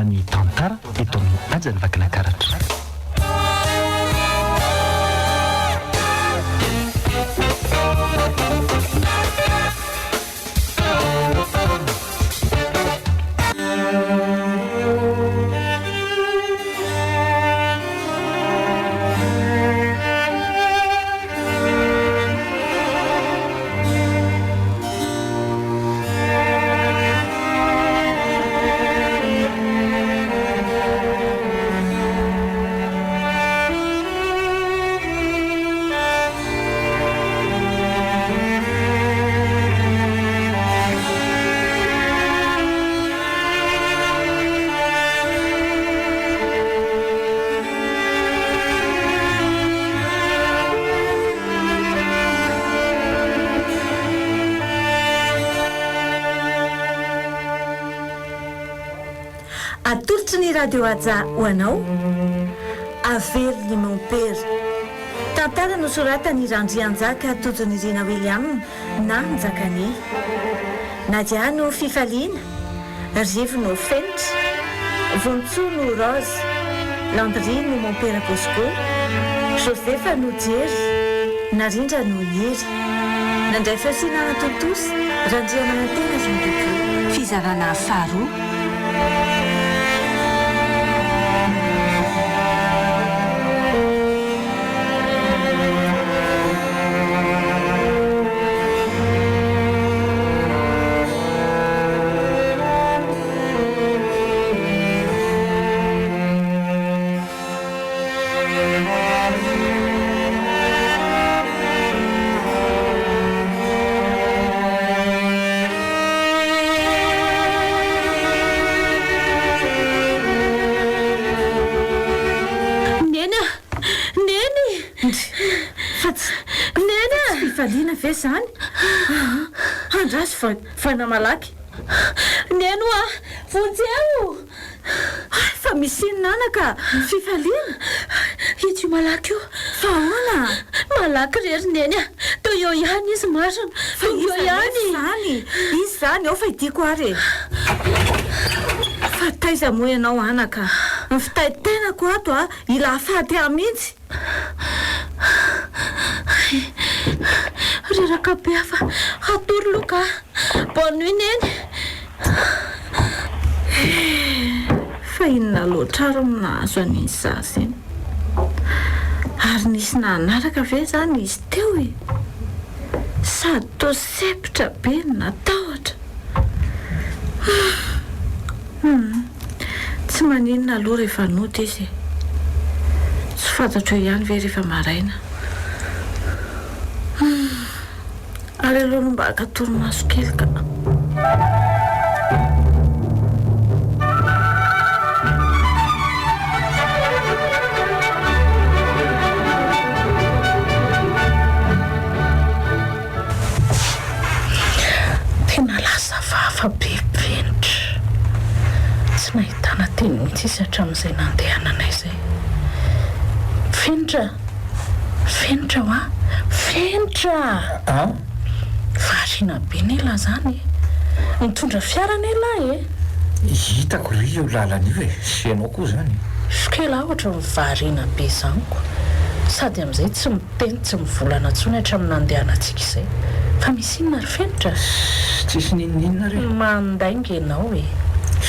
fizarana ny tantara eto amin'ny Hajan'ny Vakinakaratra. Atolotry ny Radio Haja ho anao, Averin'i Mompera. Tantara nosoratan'i Randrianjaka Tojonirina William na Njakanie. Nadia no Fifaliana, Rivo no Fenitra, Vontsoa no Rose, Landry no Mompera Bosco, Josefa no Jerry, Narindra no Niry. Nandray feo sy nanatontosa, Randriamanantena Jean de Dieu. Fizarana faharoa. Neny a! Neny! Ndry! Fa tsy, Neny a! tsy fifaliana ve izany? Aa! Andraso fa, fa na malaky. Neny hoa! Vonjeo! Hay fa misy inona anaka? Fifaliana? Itsy io malaky io. Fa ahoana? Malaky re ry Neny a! Toa eo ihany izy marina. Fa Toa eo iza ihany. anefa izany? Iza izany? Ao fa idiako ary e! Fa taiza moa ianao anaka? Ny fitaintainako ato a, hila hahafaty ahy mihitsy. Hay, reraka be aho fa hatory loka a! Bonne nuit Neny! Eh! Fa inona loatra ary no nahazo an'iny zaza iny? Ary nisy nanaraka ve izany izy teo e? Sady toa sempotra be no natahotra. Hum! Tsy maninona aloha rehefa nody izy e! Tsy fantatro eo ihany ve rehefa maraina? Hum! Ary aleo aloha mba haka torimaso kely ka! Tena lasa hafahafa be Fenitra. Tsy nahitana teny mihitsy izy hatramin'izay nandehananay izay. Fenitra! Fenitra hoa! Fenitra! An? Variana be anie lah zany e! Mitondra fiara anie lah e! Hitako ry io lalana io e! Sy ianao koa zany. Sokela ohatran'ny variana be zany ko! Sady amin'izay tsy miteny tsy mivolana intsony hatramin'ny nandehanantsika izay. Fa misy inona ry Fenitra? Tsisy n'inon'inona re. Mandainga ianao e!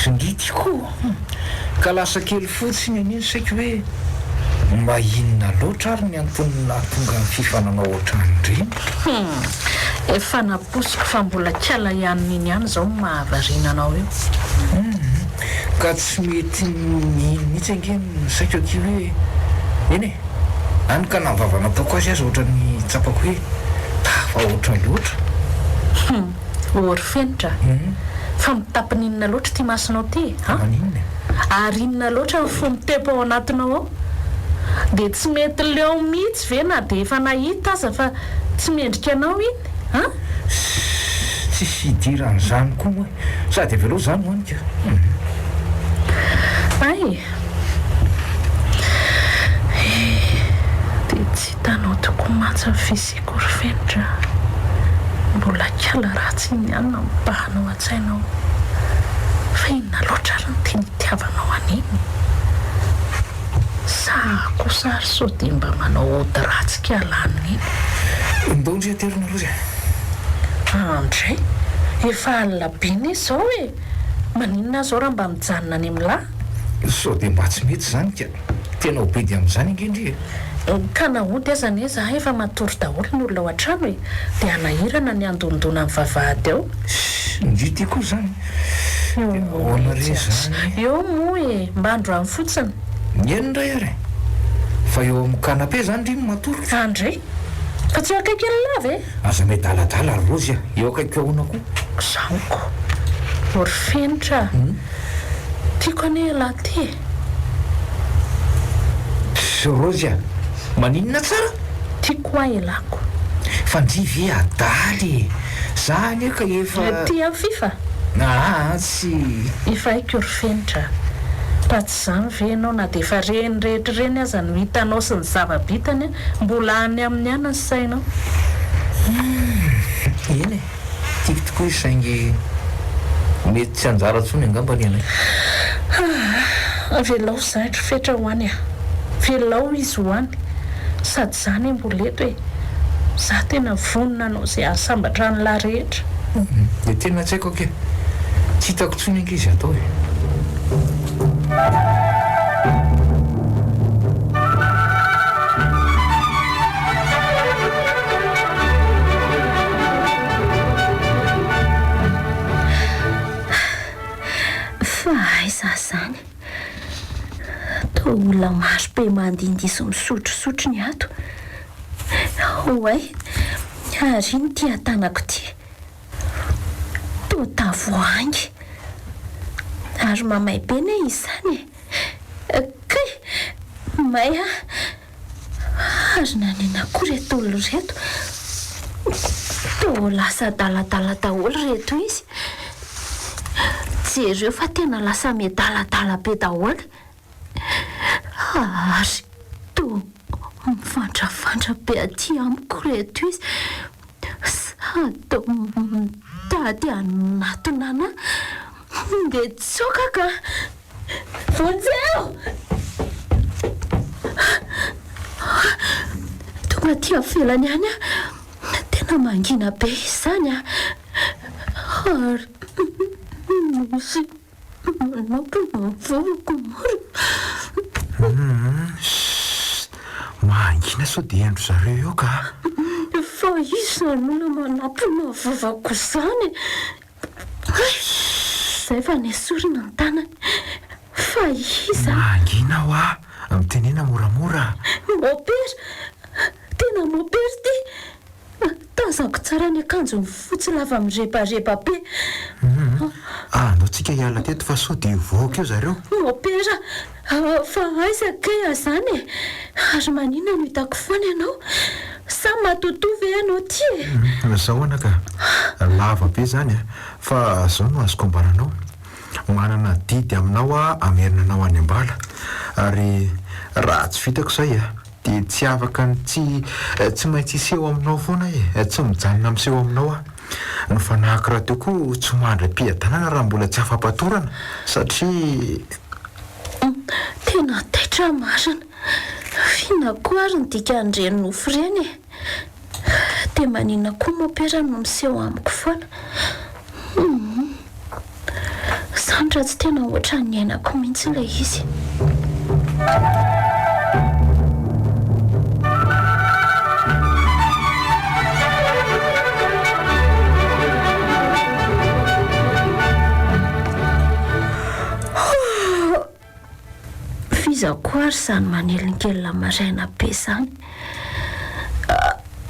Zindity koa! Ka lasa kely fotsiny anie ny saiko hoe mba inona loatra ary ny antony nahatonga ny fifananao ohatran'ireny? Hum! Efa nampoiziko fa mbola kiala ihany iny ihany izao no mahavariana anao io. Hum! Ka tsy mety mino mihitsy ange ny saiko akia hoe eny e! Any ka na ny vava nataoko azy aza ohatran'ny tsapako hoe tafahoatra loatra. Hum! Ô ry Fenitra a! Fa mitapina inona loatra ity masonao ity e? An? Maninona e? Ary inona loatra ny fo mitepo ao anatinao ao? Dia tsy mety leo mihitsy ve na dia efa nahita aza fa tsy mendrika anao iny? An? Ssss, tsisy idiran'izany koa moa e! Sady avelao izany hoany ka! Hum. Hay e! Dia tsy hitanao tokoa mantsy ny fisiako ry Fenitra a! Mbola kala ratsy iny ihany no mibahana ao an-tsainao. Fa inona loatra ary no tena itiavanao? itiavanao an'iny? Sa kosa ary sao dia mba manao ody ratsy ka laniny iny? Ndao ndry aterina Rozy a! Andray! Efa alina be anie izao e! Maninona aho izao raha mba mijanona any amin'lah? Sao dia mba tsy mety izany ka! Tena ho bedy amin'izany ange ndry e! Ka na hody aza anie za efa matory daholo ny olona ao an-trano e! Dia hanahirana ny handondona ny vavahady ao. Ndry ty koa izany! Eo Dia moa ahoana re mihitsy aza. izany? Eo moa e! Mba androany fotsiny. Eny indray ary e! Fa eo amin'ny canapé izany ndry no matory ka! Andry! Fa tsy eo akaiky an'lah ve? Aza miadaladala ry Rozy a! Eo akaikiko ahoana koa? Izany ko! O ry Fenitra a! Tiako anie ialahy ity e! Pss Rozy a! Maninona tsara? Tiako hoa ialahy ko! Fa ndry ve adala e! Za anie ka efa. Tia an'i Fifa? Aa tsy. Efa haiko ry Fenitra a! Raha tsy izany ve ianao na dia efa reny rehetra ireny aza no hitanao sy ny zava-bitany mbola any aminy ihany ny sainao. Humm! Eny e! Tiako tokoa izy saingy mety tsy anjara intsony angamba ny anay. Aa! Avelao izahay ry Fetra ho any a! Avelao izy ho any! Sady izaho anie mbola eto e! Izaho tena vonona hanao izay hahasambatra an'lah rehetra. Humm! Dia tena tsy haiko akia! Tsy hitako intsony ange izay atao e! Fa aiza izany? Toa olona maro be mandihindihy sy misotrosotro ny ato. Oay, ary ino ity atanako ity? Toa tavoahangy. Ary mamay be ne izany e! Kay! May ah! Ary nanina koa ireto olona ireto? Toa lasa adaladala daholo ireto izy. Jereo fa tena lasa miadaladala be daholo. Ary toa mivandravandrana be aty amiko ireto izy. Sady mitady hanatona anà. Dia tsoaka ka! Vonjeo! Tonga aty avelany ihany aho. Tena mangina be izy izany an! Ary misy manampina ny vavako marina. Humm sssst! Mangina sao dia hendry zareo eo ka! Fa iza no manampina ny vavako izany e? Sssst! Izay fa nesorina ny tanany. Fa iza? Mangina hoa! Mitenena moramora! Mopera! Tena mopera ity! Tazako tsara ny akanjony fotsy lava mirebareba be. Humm. Andao tsika hiala teto fa sao dia hivoaka eo zareo. Mopera! Fa aiza kay azany e? Ary maninona no hitako foana ianao? Sa matotoa ve ianao ty e? Humm. Zao anaka, lava be zany a! Fa zao no azoko ambara anao, manana adidy aminao aho hamerina anao any am-bala. Ary raha tsy vitako izay a, dia tsy afaka ny tsy tsy maintsy hiseho aminao foana aho e, tsy mijanona miseho aminao aho. Ny fanahiko rahateo koa tsy mandry am-piadanana raha mbola tsy afa-patorana satria. Tena taitra aho marina. F'inona koa ary ny dikan'ireny nofy ireny e? Dia maninona koa mopera no miseho amiko foana? Humm. Izany raha tsy tena ohatran'ny niainako mihitsy ilay izy. F'iza koa ary izany manelingelina maraina be izany?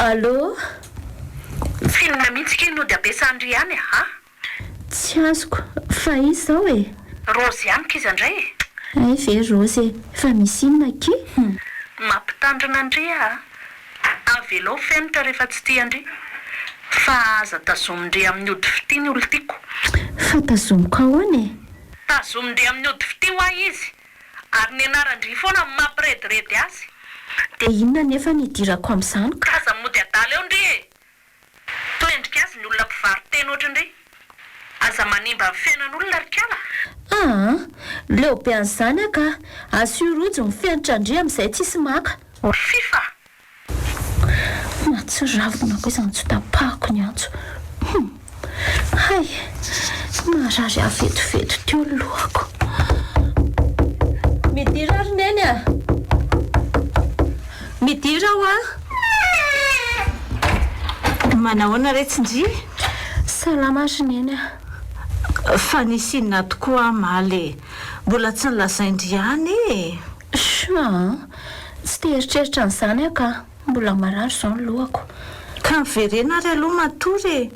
Allô? F'inona mihitsy kay no ody ampiasan-dry ihany a? Tsy azoko, fa iza izao e? Raozy ihany k'iza indray e? Hay ve Raozy e, fa misy inona akia? Mampitandrina an-dry a! Avelao fenitra rehefa tsy tia an-dry, fa aza tazomin-dry amin'ny ody fitia ny olon-tiako. Fa tazomiko ahoana e? Tazomin-dry amin'ny ody fitia hoa izy, ary ny anaran-dry foana no mampirediredy azy. Dia inona anefa no idirako amin'izany ka? Aza mody adala eo ndry e! Toa endrika azy ny olona mpivaro-tena ohatry ndry. Aza manimba ny fiainan'olona ry kala. Aa! Leo be an'izany aho ka! Asio rojo ny fenitra ndry amin'izay tsisy maka. Fifa! Mahatsiravina koa izany tsy tapahako ny antso. Hum! Hay! Marary ahy vetivety teo ny lohako. Midira ry Neny a! Midira hoa! Manahoana re tsindry? Salama ry Neny a! Fa nisy inona tokoa amaly e? Mbola tsy nolazain-dry ihany e! Soa an! Tsy te hieritreritra an'izany aho ka! Mbola marary izao ny lohako. Ka miverena ary aloha matory e!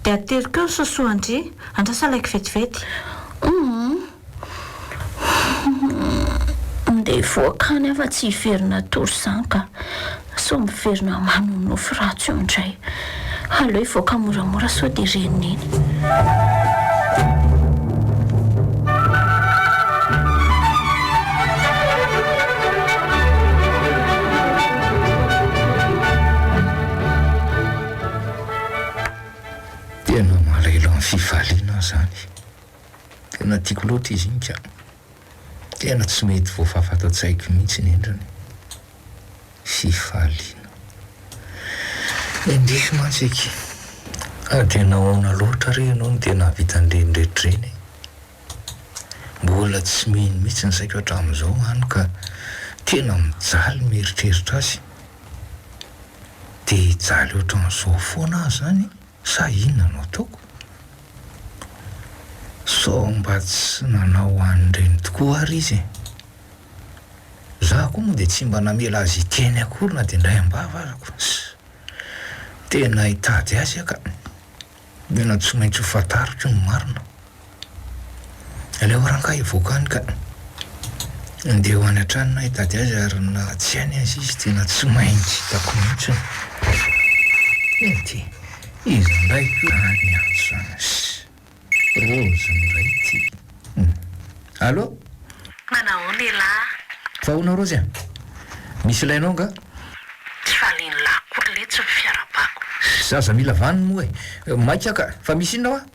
Dia ateriko eo ny sosoan-dry. Andraso alaiko vetivety. Humm. Ndeha hivoaka any aho fa tsy hiverina hatory izany ka. Sao miverina manonofy ratsy eo indray. Aleo hivoaka moramora sao dia ren'i Neny. Tena malahelo amin'ny fifaliana aho izany. Tena tiako loatra izy iny ka. Tena tsy mety voafafa ato an-tsaiko mihitsy ny endriny. Fifaliana. Indrisy mantsy akia. Ary dia nahoana loatra re ianao no dia nahavita an'ireny rehetra ireny e? Mbola tsy mino mihitsy ny saiko hatramin'izao hany ka tena mijaly mieritreritra azy. Dia hijaly ohatran'izao foana aho izany sa inona no ataoko? Sao mba tsy nanao an'ireny tokoa ary izy e? Za koa moa dia tsy mba namela azy hiteny akory na dia indray am-bava aza ko. Tena hitady azy aho ka. Tena tsy maintsy ho fantariko ny marina. Aleo rangahy hivoaka any ka. Andeha ho any an-tranony aho hitady azy ary na tsy any aza izy tena tsy maintsy hitako mihitsy. Ity, iza indray koa izany antso izany. Rose indray ity. Allô? Manahoana elah? Fa ahoana Rose a? Misy ilainao angaha? Tsy valin'lah akory letsy ny fiarahabako. Zaza mila vaniny moa e. Maika ka. Fa misy inona hoa?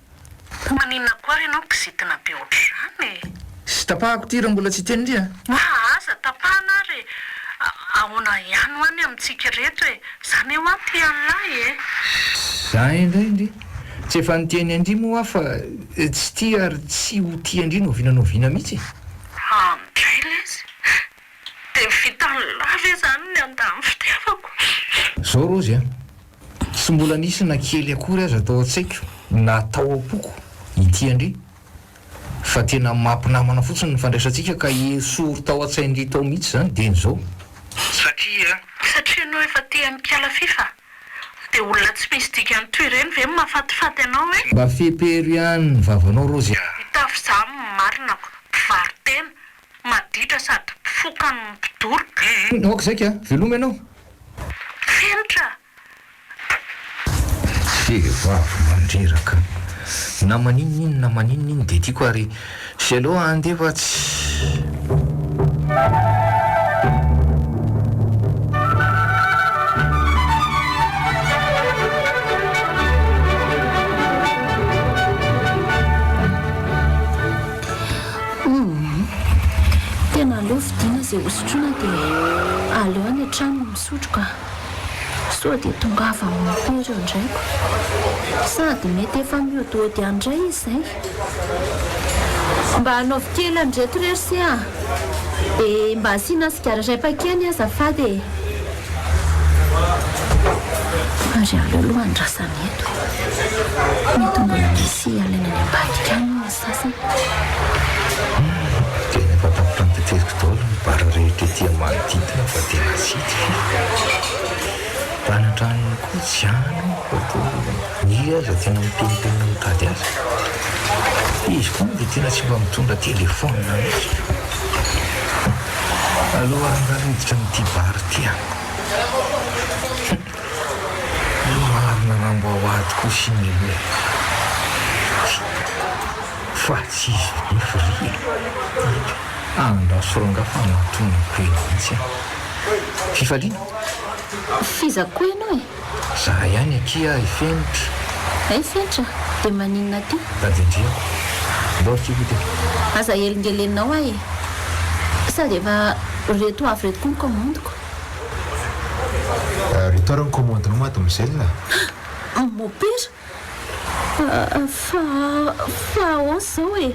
Fa maninona koa ary ianao kizitina be ohatr'izany e? Sy tapahako ity raha mbola tsy hiteny ndry a! Aa aza tapahana ary e! Ahoana ihany hoa ny amintsika ireto e! Za ne hoa tia an'lah e! Za indray ndry tsy efa niteny an-dry moa aho fa tsy tia ary tsy ho tia an-dry n'oviana n'oviana mihitsy e! Andray lesy! Dia vitan'lah ve zany ny handà ny fitiavako? Zao Rozy a! Tsy mbola nisy na kely akory aza tao an-tsaiko na tao am-poko ity an-dry fa tena mampinamana fotsiny ny fandraisantsika ka esory tao an-tsain-dry tao mihitsy izany dieny izao. Satria. Satria ianao efa tia an'i Kiala Fifa? Dia olona tsy misy dikany toy ireny ve no mahafatifaty anao e? Mba fepero ihany ny vavanao Rozy a! Hitafy izaho ny marinako, mpivaro-tena, maditra sady mpifoka no mpidoroka. Ok zay ka, veloma ianao. Fenitra! Vehivavy mandreraka. Na maninona iny na maninona iny dia tiako ary sy aleo handeha fa tsy. Humm. Tena aleo vidiana izay hosotroina dia aleo any an-trano no misotro ka. Sao dia tongava amin'ny mompera eo indray ko. Sady mety efa mihodihody any indray izy izay. Mba anaovy kely an'ireto re ry se a! Dia mba asiana sigara iray paquet anie azafady e! Ary aleo aloha andrasana eto. Mety mbola misy alaina any ambadika any ny sasany. Tena efa tapitra noteteziko daholo ny bar rehetra ety amin'ny manodidina fa tena tsy hita firy. Tany an-tranony koa tsy any fa toa ny aza tena miteniteny mitady azy. Izy koa moa dia tena tsy mba mitondra telefaonina mihitsy. Aleo rangahy aloha hiditra amin'ity bar ity an. Marina raha mba ho ady kosa iny aloha e. Fa tsy izy nefo ry e. Andraso rangahy fa anatonako eny mihitsy an. Fifaliana? F'iza koa ianao e? Za ihany akia i Fenitra. Hay Fenitra, dia maninona aty? Tadidiko. Ndao akia hody e. Aza elingelenao aho e. Sady efa reto avy reto koa ny kaomandiko. Reto ary ny kaomandinao mademoiselle a. Mopera? Fa, fa ahoana izao e?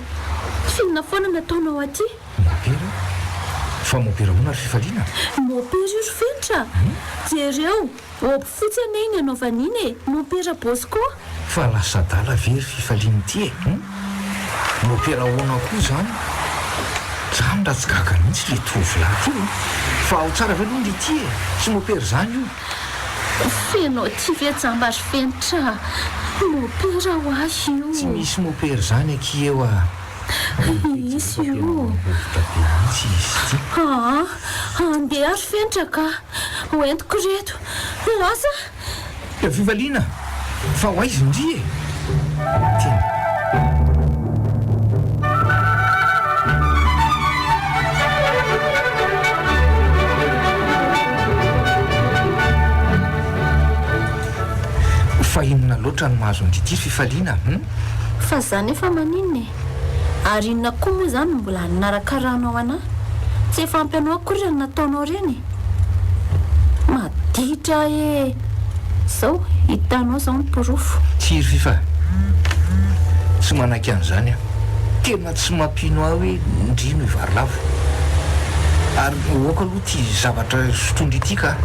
F'inona foana no ataonao aty? Mopera? Fa mopera ahoana ry Fifaliana? Mopera io ry Fenitra a! Jereo! Robe fotsy anie iny anaovany iny e! Mompera Bosco! Fa lasa adala ve ry Fifaliana ity e? Hum? Mompera ahoana koa izany? Zany raha tsy gaga mihitsy le tovolahy ty e! Fa ao tsara ve aloha ndry ity e? Tsy mompera izany io! Feno aty ve jamba ry Fenitra a! Mompera ho ahy io! Tsy misy mompera izany akia eo a! Hisy io. Aa, andeha ry Fenitra ka. Ho entiko ireto. Lasa. Fifaliana, fa ho aiza ndry e? Tena. Fa inona loatra no mahazo an-dry ity ry Fifaliana hum? Fa za nefa maninona e? Ary inona koa moa izany no mbola hanarakarahanao anah? Tsy efa ampy anao akory ireny nataonao ireny e! Maditra e! Zao, hitanao izao ny porofo. Tsia ry Fifa, tsy manaiky an'izany aho. Tena tsy mampino ahy hoe ndry no hivarilavo. Ary aoka aloha ity zavatra sotroin-dry ity ka.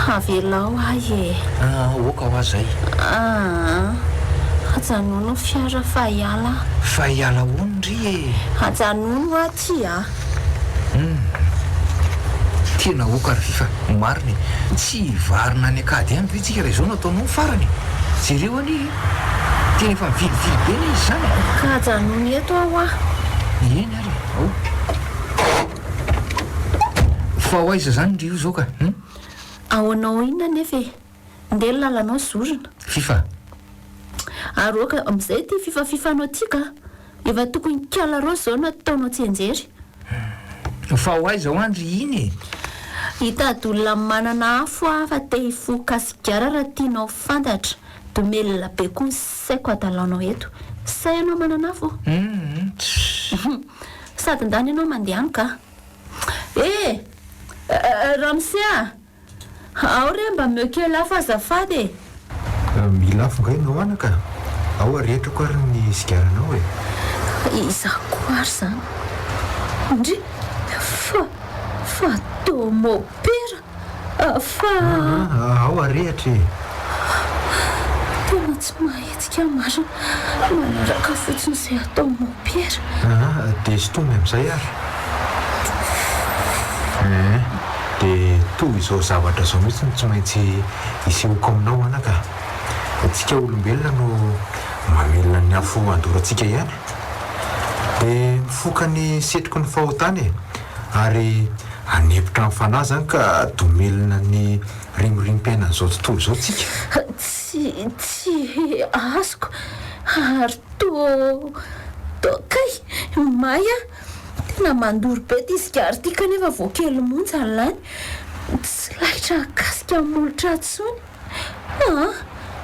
Avelao ahy e! Aa, aoka hoa zay. Aa, ajanòno ny fiara fa hiala aho. Fa hiala ahoana ndry e? Ajanòno aho ty a! Humm. Tena aoka ry Fifa, marina e! Tsy hivarina any an-kady any ve tsika raha izao no ataonao ny farany e? Jereo anie e! Tena efa mivilivily be anie izy izany e! Ka ajanòny eto aho hoa. Eny ary e, ao. Fa ho aiza izany ndry io izao ka? Hum? Ahoanao inona anefa e? Ndeha ny lalanao zorina. Fifa. Ary ok amizay ity fifafifanao ty ka! Efa tokony kala rose zao no ataonao tsianjery. Fa ho aiza hoa ndry iny e? Hitady olona manana afo aho fa te hifoka sigara raha tianao fantatra. Domelina be koa ny saiko adalaonao eto. Sahy ianao manana afo? Humm tssy. Sady ndany ianao mandeha any ka. Eh! Ramose a! Ao re mba meo kely afo azafady e! Mila afo nga ianao anaka? Ao arehetrako ary ny sigaranao e! Izaho koa ary izany. Ndry! Fa, fa toa mopera fa. Aa, ao arehatra e! Tena tsy mahahetsika aho marina, manaraka fotsiny izay ataon'i mopera. Aa, dia sintomy amin'izay ary. Ee, dia toa izao zavatra izao mihitsy no tsy maintsy hisehoako aminao anaka. Antsika olombelona no mamelona ny afo andorantsika ihany. Dia mifoka ny setroky ny fahotana e! Ary hanempotra ny fanahy izany ka domelina ny rimorimo-piainan'izao tontolo izao tsika. Tsy, tsy azoko. Ary toa, toa kay, may aho. Tena mandoro be ity sigara ity kanefa vao kely monja ny lany. Tsy laitra hahakasika ny molotra intsony. Aa!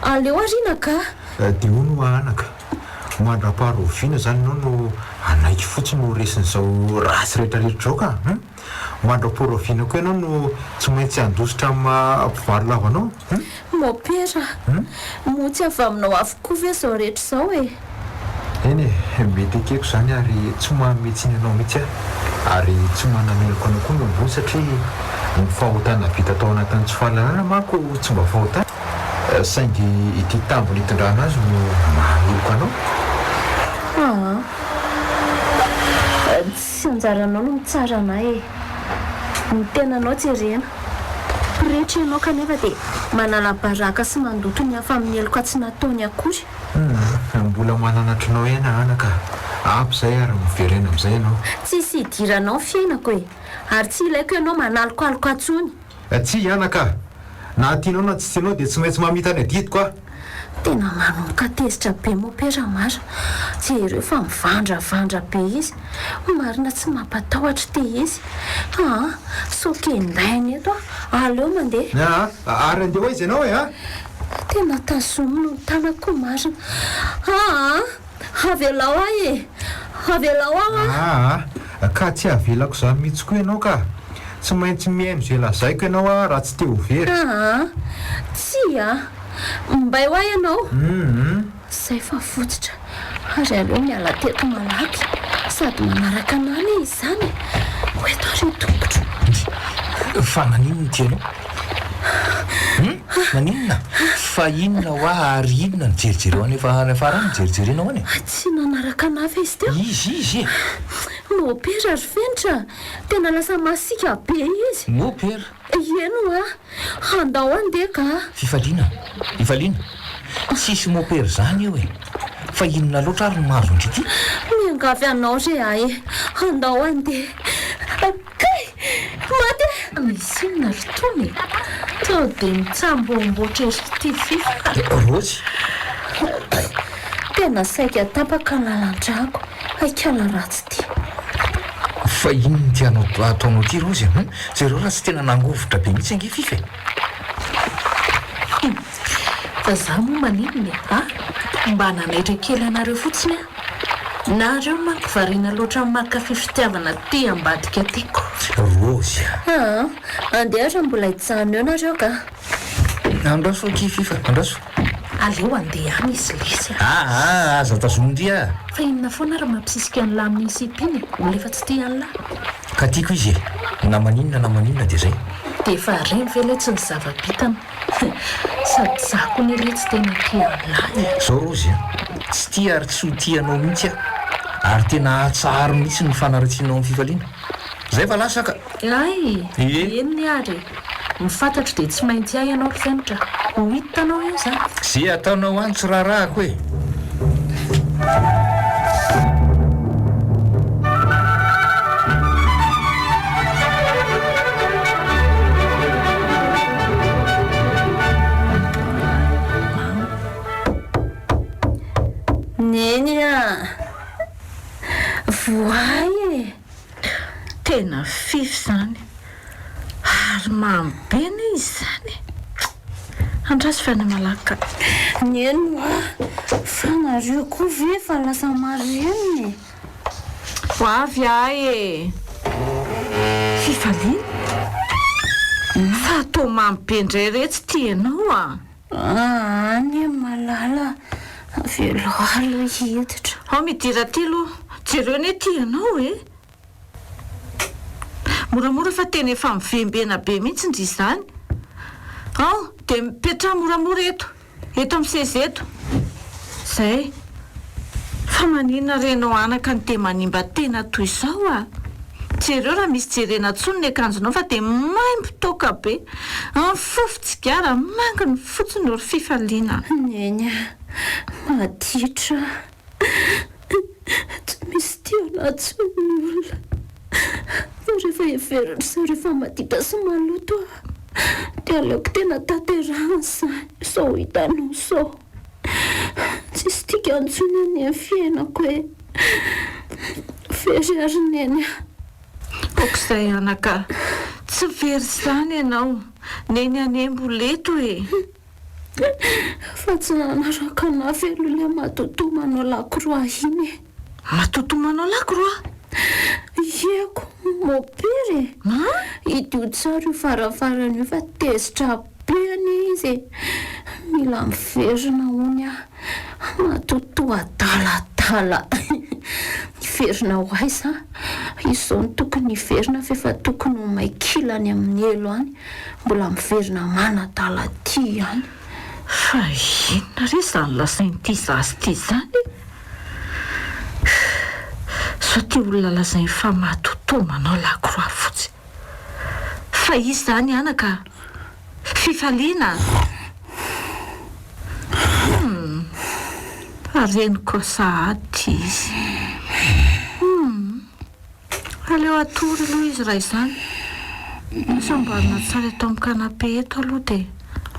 Aleo ariana ka! Dia hono hoa anaka, mandra-paharoviana izany ianao no hanaiky fotsiny ho resin'izao ratsy rehetra rehetra izao ka? Hum? Mandra-paharoviana koa ianao no tsy maintsy handositra amin'ny maha mpivaro-lava anao? Hum? Mopera, moa tsy avy aminao avokoa ve izao rehetra izao e? Eny e, mety ekeko izany ary tsy manome tsiny anao mihitsy aho, ary tsy manameloka anao koa ny ambony satria ny fahotana vita tao anatin'ny tsy fahalalana manko tsy mba fahotana, saingy ity tambo nitondrana azy no mahameloka anao. Aa, tsy anjaranao no mitsara anah e! Ny tenanao jerena. Pretra ianao kanefa dia manala baraka sy mandoto ny hafa amin'ny heloka tsy nataony akory. Humm, mbola manana trinao ihany anaka a! Ampy izay ary miverena amin'izay ianao. Tsisy idiranao ny fiainako e! Ary tsy ilaiko ianao manalokaloka intsony. Tsia anaka a! Na tianao na tsy tianao dia tsy maintsy mamita ny adidiko aho. Tena manomboka tezitra be mopera marina. Jereo fa mivandravandra be izy. Marina tsy mampatahotra ity izy. Aa, sao kendaina eto aho. Aleo mandeha. Aa, ary andeha ho aiza ianao e a? Tena tazomina ny tanako marina. Aa, avelao ahy e! Avelao aho an! Aa! Ka tsy avelako izany mihitsy koa ianao ka! Tsy maintsy mihaino izay lazaiko ianao raha tsy te ho very. Aa! Tsia! Mbay ho ahy ianao! Hum! Zay fa votsotra ary aleo miala teto malaky sady manaraka anah anie izany e! Ho eto ary ny tongotro. Fa naninona ity ianao? Hum? Naninona? Fa inona hoa ary inona no jerijereo any any afara any no jerijerenao any e? Tsy nanaraka anah ve izy teo? Izy izy e! Mopera ry Fenitra a! Tena lasa masiaka be izy! Mopera? Eny hoa! Handao andeha ka! Fifaliana, Fifaliana, tsisy mopera izany eo e! Fa inona loatra ary no mahazo an-dry ity? Miangavy anao re aho e! Handao andeha! Kay! Maty e! Misy inona ry Tony e? Sao dia mitsamboamboatra ery ity Fifa ka! Rozy! Tena saika tapaka ny lalan-drako, haikala ratsy ity. Fa inona ity anao ataonao ity Rozy a? Hum? Jereo raha tsy tena nangovitra be mihitsy ange Fifa e! Hum! Fa za moa maninona e? A! Mba nanaitra kely anareo fotsiny aho. Nareo manko variana loatra mankafy fitiavana aty ambadika aty ko. Rozy a! Aa! Andeha ary mbola hijanona eo nareo ka! Andraso akia Fifa, andraso. Aleo andeha any izy lesy a! Aa! Aza tazomin-dry a! Fa inona foana ary mampisisika an'lah amin'iny sipa iny e? Olona efa tsy tia an'lah. Ka tiako izy e! Na maninona na maninona dia zay. Dia efa reny ve letsy ny zava-bitany? Sady za koa ne letsy tena tia an'lah e! Zao Rozy a! Tsy tia ary tsy ho tia anao mihitsy aho. Ary tena atsaharo mihitsy ny fanaratsianao amin'ny fifaliana. Zay fa lasa ka! Hay! Ie! Eny ary e! Ny fantatro dia tsy maintsy hay ianao ry Fenitra. Ho hitanao eo izany. Ze ataonao any tsy raharahako e! Neny a! Voay e! Tena fify izany. Ary mamy be anie izy izany e! Andraso fa any malaky ka. Neny hoa, fa nareo koa ve efa lasa marenina e? Ho avy ahy e! Fifaliana? Fa toa mamy be indray retsy ity ianao a! Aa anie malala, avelao aloha hiditra. Ao midira aty aloha, jereo anie ity ianao e! Moramora fa tena efa mivembena be mihitsy ndry izany. Ao, dia mipetraha moramora eto, eto amin'ny seza eto. Izay. Fa maninona re ianao anaka no dia manimba tena toy izao a? Jereo raha misy jerena intsony ny akanjonao fa dia maimbo toaka be. Mifofo tsigara, manginy fotsiny eo ry fifaliana. Neny a, maditra a. Tsy misy tia anah intsony ny olona. Fa rehefa heverin-dry zareo fa maditra sy maloto aho, dia aleoko tena tanterahana izany, izao hitanao izao. Tsisy dikany intsony anie ny fiainako e. Very ary Neny a. Aok'izay anaka. Tsy very izany ianao. Neny anie mbola eto e. Fa tsy nanaraka anah ve aloha ilay matotoa manao lakroa iny e? Matotoa manao lakroa? Ie ko, mopera e! Hidio tsara io varavarana io fa tezitra be anie izy e! Mila miverina hono aho, matotoa adaladala! Hiverina ho aiza? Izao no tokony hiverina fa efa tokony ho may kila any amin'ny helo any. Mbola miverina manadala aty ihany. Fa inona re izany lazain'ity zaza ity izany e? Sao ity olona lazainy fa matotoa manao lakroa fotsy. Fa iza izany anaka? Fifaliana? Hum! Fa reniko sahady izy. Hum! Aleo hatory aloha izy raha izany. Lasa amboarina tsara eto amin'ny canapé eto aloha dia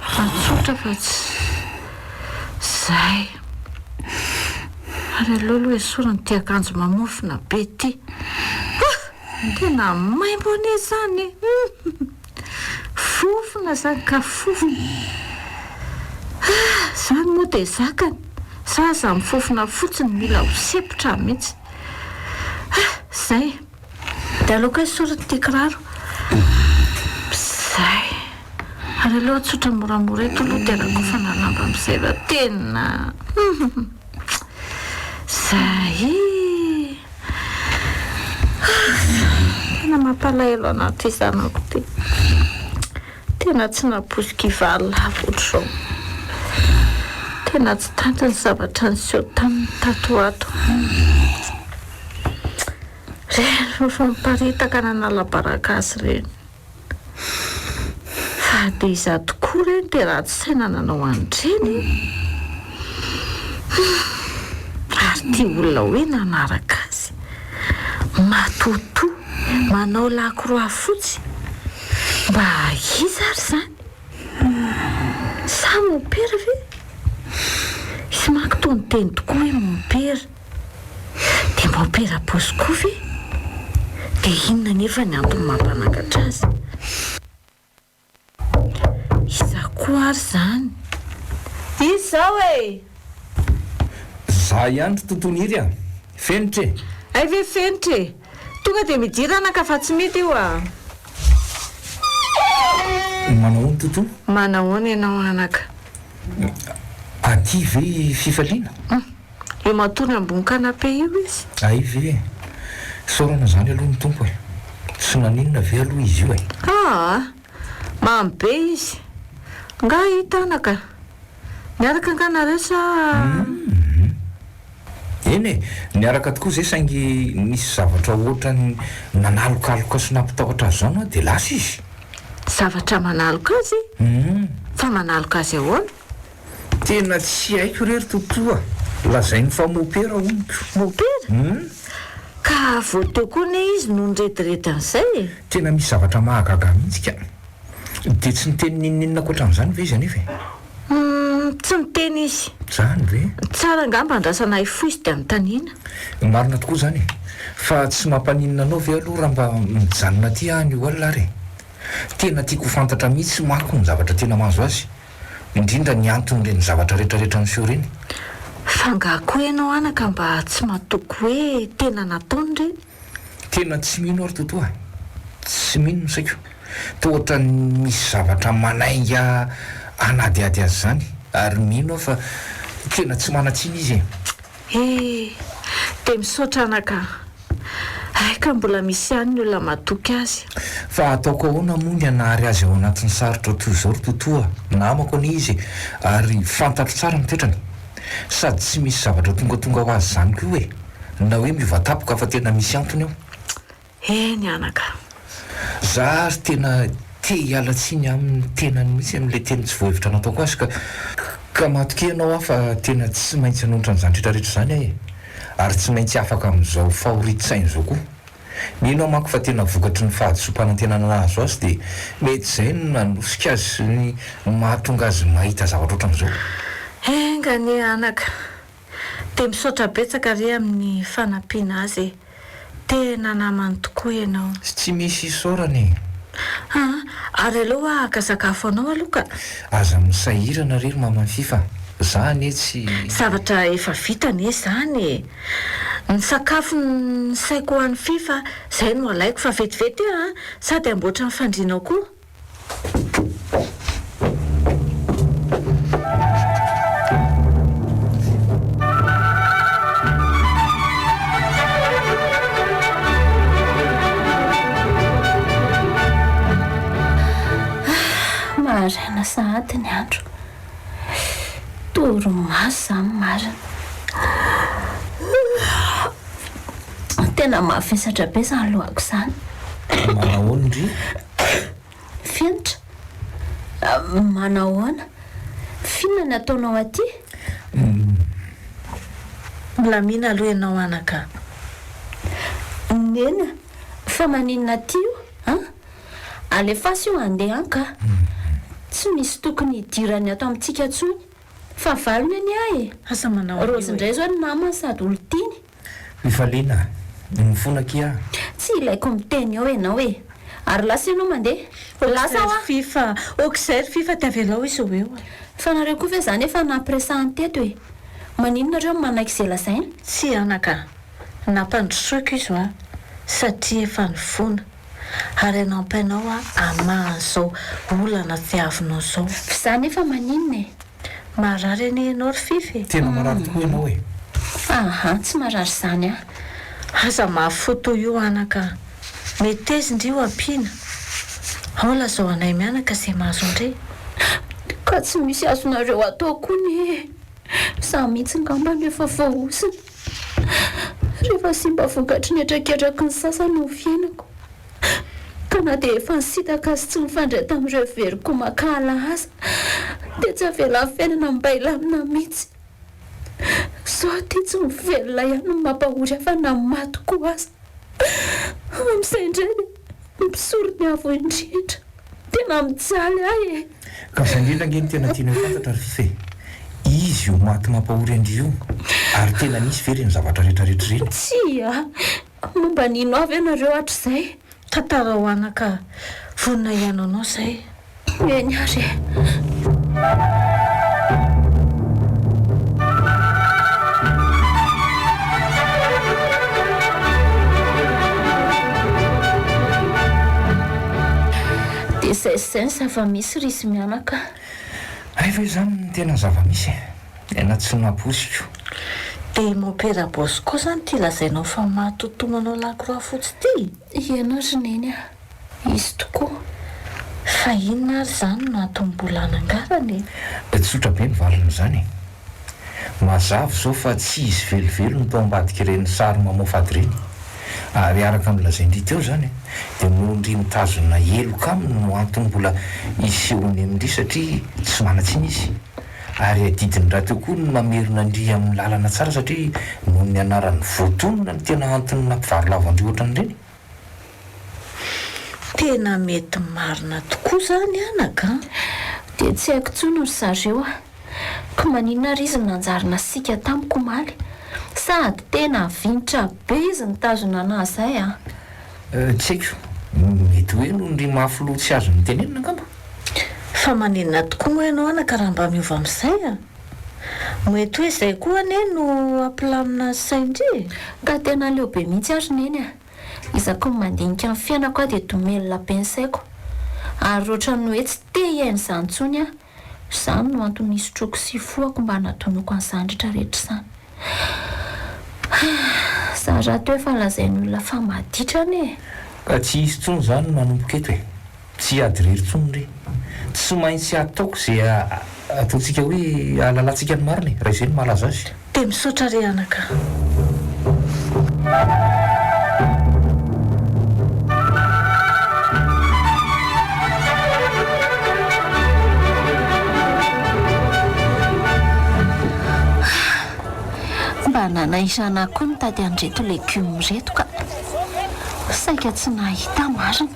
atsotra fa tsy izay. Ary aleo aloha esorina ity akanjo mamofona be ity. Ah! Tena maimbo anie izany e! Fofona izany ka fofona. Ah! Izany moa dia zakany. Za aza mifofona fotsiny mila ho sempotra mihitsy. Zay. Dia aleoko esorina ity kiraro. Zay. Ary aleo atsotra moramora eto aloha dia rakofana lamba amin'izay fa tena. Zay. Tena mampalahelo anah ity zanako ity. Tena tsy nampoiziko hivaly lava ohatr'izao. Tena tsy tanty ny zavatra niseho taminy tato ho ato. Ireny vaovao miparitaka nanala baraka azy ireny. Fa dia iza tokoa re no dia ratsy saina nanao an'ireny e? Ary ity olona hoe nanaraka azy, matoatoa, manao lakroa fotsy, mba iza ary izany? Sa mompera ve? Izy manko toa niteny tokoa hoe mompera. Dia mompera Bosco ve? Dia inona anefa ny antony mampanangatra azy? Iza koa ary izany? Iza izao e? Za ihany ry Tontoniry a! Fenitra e! Hay ve Fenitra e! Tonga dia midira anaka fa tsy mety io a! Manahoana Toto? Manahoana ianao anaka? Aty ve i Fifaliana? Hum! Io matory ambony canapé io izy. Hay ve e! Isaorana izany aloha ny Tompo e! Tsy naninona ve aloha izy io e? Aa! Mamy be izy. Nga hita anaka? Niaraka nga nareo sa? Hum! Eny e! Niaraka tokoa izay saingy nisy zavatra ohatran'ny nanalokaloka sy nampitahotra azy izany hoa dia lasa izy. Zavatra manaloka azy? Hum! Fa manaloka azy ahoana? Tena tsy haiko re ry Toto a! Lazainy fa mopera hono ko. Mopera? Hum. Ka vao teo koa anie izy no nirediredy an'izay e! Tena misy zavatra mahagaga ahy mihitsy ka! Dia tsy niteny n'inon'inona ankoatran'izany ve izy anefa e? Hum, tsy niteny izy. Izany ve? Tsara angamba andrasana hifoha izy dia anontaniana. Marina tokoa izany e! Fa tsy mampaninona anao ve aloha raha mba mijanona aty aho anio alina ary e? Tena tiako ho fantatra mihitsy manko ny zavatra tena mahazo azy, indrindra ny anton'ireny zavatra retraretra miseho ireny. Fa angaha koa ianao anaka mba tsy matoky hoe tena nataony ireny? Tena tsy mino aho ry Toto a! Tsy mino ny saiko. Toa ohatran'ny misy zavatra manainga hanadihady azy izany, ary mino aho fa tena tsy manan-tsiny izy e! He! Dia misaotra anaka a! Hay ka mbola misy ihany ny olona matoky azy. Fa ataoko ahoana moa ny hanary azy ao anatin'ny sarotra toy izao ry Toto a! Namako anie izy e! Ary fantatro tsara ny toetrany. Sady tsy misy zavatra tongatonga ho azy izany koa e! Na hoe miova tampoka fa tena misy antony ao. Eny anaka. Za ary tena te hiala tsiny aminy tenany mihitsy amin'ilay teny tsy voahevitra nataoko azy ka ka matokia ianao aho fa tena tsy maintsy hanonitra an'izany retraretra izany aho e! Ary tsy maintsy afaka amin'izao fahorian-tsaina izao koa. Mino aho manko fa tena vokatry ny fahadisoam-panantenana nahazo azy dia mety izay no nanosika azy sy ny mahatonga azy mahita zavatra ohatran'izao. Enga anie anaka. Dia misaotra betsaka re amin'ny fanampiana azy e! Tena namany tokoa ianao. Tsy misy isaorana e! Aa, ary aleo hoa haka sakafo anao aloha ka! Aza misahirana re ry maman'i Fifa a! Za anie tsy. Zavatra efa vita anie izany e! Ny sakafo nisaiko ho an'i Fifa, izay no alaiko fa vetivety eo an! Sady hamboatra ny fandrianao koa. Maraina sahady ny andro. Torimaso izany marina. Tena mavesatra be izany lohako izany. Manahoana ndry? Fenitra, Manahoana? F'inona ny ataonao aty? Milamina aloha ianao anaka a! Neny a! Fa maninona aty io an? Alefaso io handeha any ka! Tsy misy tokony hidirany ato amintsika intsony. Fahavalony anie ahy e! Aza manao an'io e! Raozy indray izao ny namany sady olon-tiany. Fifaliana a! Mifona akia a! Tsy ilaiko miteny eo ianao e! Ary lasa ianao mandeha. Lasa hoa! Fifa, ok izay ry Fifa dia avelao izy ho eo e! Fa nareo koa ve izany efa nampiresahany teto e! Maninona nareo no manaiky izay lazainy? Tsia anaka a! Nampandrosoiko izy hoa! satria efa nifona ary hanampy anao aho hamaha an'izao olana diavinao izao. F'izaho nefa maninona e? Marary anie ianao ry Fify e! Tena marary tokoa ianao e! Aha, tsy marary izany aho. Aza mafy fo toy io anaka a! Meteza ndry ho ampiana. Ao lazao anay mianaka izay mahazo an-dry. Ka tsy misy azonareo atao koa anie e! Izaho mihitsy ngamba no efa voahozona. Rehefa simba vokatry ny hetraketraky ny sasany ny fiainako. Ka na dia efa nisintaka sy tsy nifandray tamin'ireo heveriko mankahala aza, dia tsy avelan'ny fiainana mba hilamina mihitsy. Sao ity tsy mivelona ihany no mampahory ahy fa na maty koa aza. Amin'izay indray dia mpisoron'ny Avo Indrindra. Tena mijaly ahy e! Ka izay indrindra ange no tena tianay ho fantatra ry Fify e! Izy io maty mampahory an-dry io, ary tena nisy ve ireny zavatra rehetrarehetra ireny? Tsia! Momba ny ino avy ianareo hatrizay? Tantarao anaka, vonona hihaino anao izay. Eny ary e. Dia izay sy izay ny zava-misy ry izy mianaka. Hay ve izany no tena zava-misy e? Tena tsy nampoiziko. Dia i Mompera Bosco izany ity lazainao fa mahatotomanao lakroa fotsy ity? Ianao ry Neny a! Izy tokoa. Fa inona ary izany no antony mbola hanangarana e? Tsotra be ny valin'izany e! Mazava izao fa tsy izy velively no tao ambadik'ireny sary mamoafady ireny. Ary araka ny lazain-dry teo izany dia noho ndry mitazona heloka aminy no antony mbola isehoany amin-dry satria tsy manan-tsiny izy. Ary adidiny rahateo koa ny mamerina an-dry amin'ny lalana tsara satria noho ny anarany voatonona no tena antony nampivarilavo an-dry ohatran'ireny. Tena mety marina tokoa zany anaka an! Dia tsy haiko intsony ry zareo a! Ko maninona ary izy no nanjary nasiaka tamiko omaly? Sady tena vinitra be izy nitazona anah zay a! Tsy haiko, mety hoe noho ny ry mafy loha tsy azony tenenina angamba? Fa maninona tokoa moa ianao anaka raha mba miova amin'izay a? Mety hoe izay koa anie no hampilamina ny sain-dry e! Ka tena leo be mihitsy aho ry Neny a! Isaky ny mandinika ny fiainako aho dia domelina be ny saiko. Ary ohatran'ny hoe tsy te hiaina izany intsony aho. Izany no antony nisotroako sy hifohako mba hanadinoako an'izany rehetra rehetra izany. Za rahateo efa lazain'ny olona fa maditra anie e! Ka tsy hisy intsony izany manomboka eto e! Tsy hiady irery intsony re. Tsy maintsy ataoko izay ataontsika hoe ahalalantsika ny marina e, raha izay no mahalaza azy. Dia misaotra re anaka. Mba nanahirana ahy koa nitady an'ireto legioma ireto ka. Saika tsy nahita marina.